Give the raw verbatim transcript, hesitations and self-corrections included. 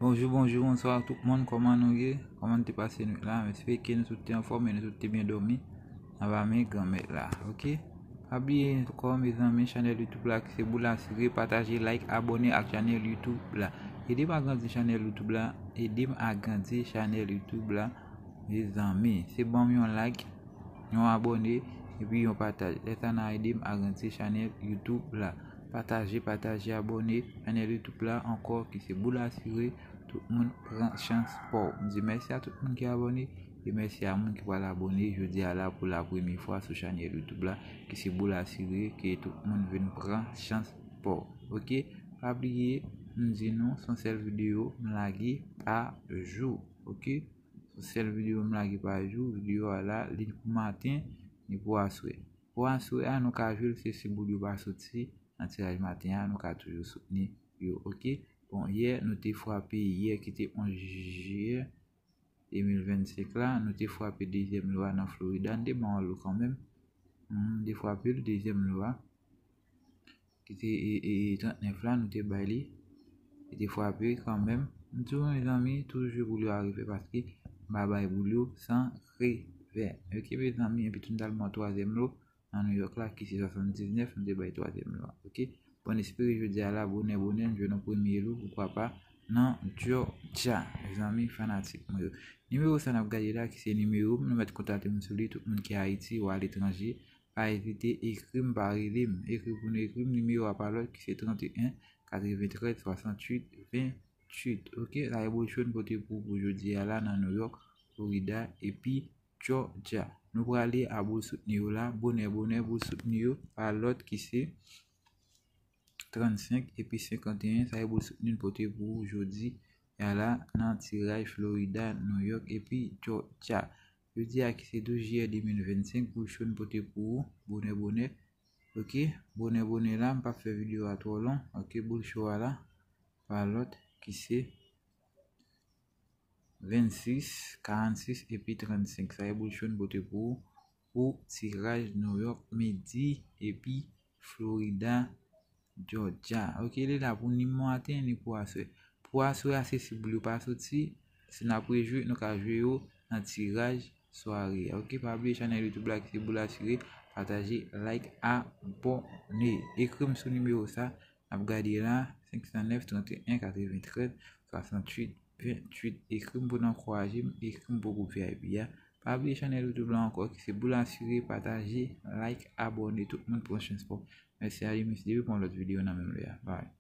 Bonjou, bonjou, bonswa tout moun, kòman nou ye? Kòman nou te pase nwit la? M espere ke nou tout te anfòm e nou tout te byen dòmi anba men Granmèt la, oke? Pa bliye ankò, mezanmi, chanèl YouTube la ki se Boul Asire, pataje, like, abòne ak chanèl YouTube la. Ede m agrandi chanèl YouTube la, ede m agrandi chanèl YouTube la, mezanmi. Se ban m yon like, yon abòne, epi yon pataj. Lè sa n a ede m agrandi chanèl YouTube la. Pataje, pataje, abòne chanèl YouTube la ankò ki se Boul Asire, tout moun pran chans pa w. M di mèsi a tout moun ki abòne e mèsi a moun ki pral abòne jodi a la pou la premye fwa sou chanèl YouTube la ki se Boul Asire, ke tout moun vin pran chans pa w. Oke? Pa bliye, m di nou, se yon sèl videyo m lage pa jou. Oke? Se yon sèl videyo m lage pa jou. Videyo a la, li pou maten, li pou aswè. Pou aswè a, nou ka jwe l, se si boul yo pa soti nan tiraj maten a, nou ka toujou soutni yo, oke? Bon, yè, nou te frape, yè ki te onz jiyè de mil vennsenk la, nou te frape dezyèm lo a nan Florida, nou te ba w lo kanmenm. Hmm, nou te frape l, dezyèm lo a, ki te e, e, e trannèf la, nou te bay li, li te frape kanmenm. M di w, mezanmi, toujou boul yo a revè paske m pa bay boul yo san revè. Oke, mezanmi, epi tou n t al pran twazyèm lo nan New York la, ki se swasanndiznèf, nou te bay twazyèm lo a, oke? Bon, n espere jodi a la, bonè, bonè, n jwenn yon premye lo, poukwa pa, nan Georgia, mezanmi, fanatik mwen yo. Nimewo sa n ap gade la, ki se nimewo m, nou mèt kontakte m sou li, tout moun ki Ayiti ou aletranje, pa ezite, ekri m, pa rele m. Ekri pou nou ekri m, nimewo a pa lòt ki se trannteyen katreventrèz swasantuit venntuit. Oke, sa e boul cho n pote pou, pou jodi a la nan New York, Florida, epi Georgia. Nou prale a boul soutni yo la, bonè, bonè, boul soutni yo pa lòt ki se trannsenk epi senkanteyen, sa e boul soutni n pote pou jodi a la nan tiraj Florida, New York epi Georgia. Jodi a ki se douz jiyè de mil vennsenk, boul cho n pote pou ou, bonè, bonè. Oke, bonè, bonè la, m p ap fè videyo a twò long. Oke, boul cho a la, pa lòt ki se vennsis, karannsis epi trannsenk. Sa e boul cho n pote pou ou, pou tiraj New York midi epi Florida, Georgia. Oke, li la pou ni maten, ni pou aswè. Pou aswè a, se si boul yo pa soti, si n ap rejwe, nou ka jwe yo nan tiraj sware a. Oke, pa bliye chanèl YouTube la ki se Boul Asire, pataje, like, abòne. Ekri m sou nimewo sa n ap gade la, senk san nèf, trannteyen, katreventrèz, swasantuit, venntuit. Ekri m pou n ankouraje m, ekri m pou gwoup V I P a. Pa bliye chanèl YouTube la ankò ki se Boul Asire, pataje, like, abòne, tout moun pran chans pa w. Mèsi a Dimitri, depi pou yon lòt videyo nan menm lè a. Bye.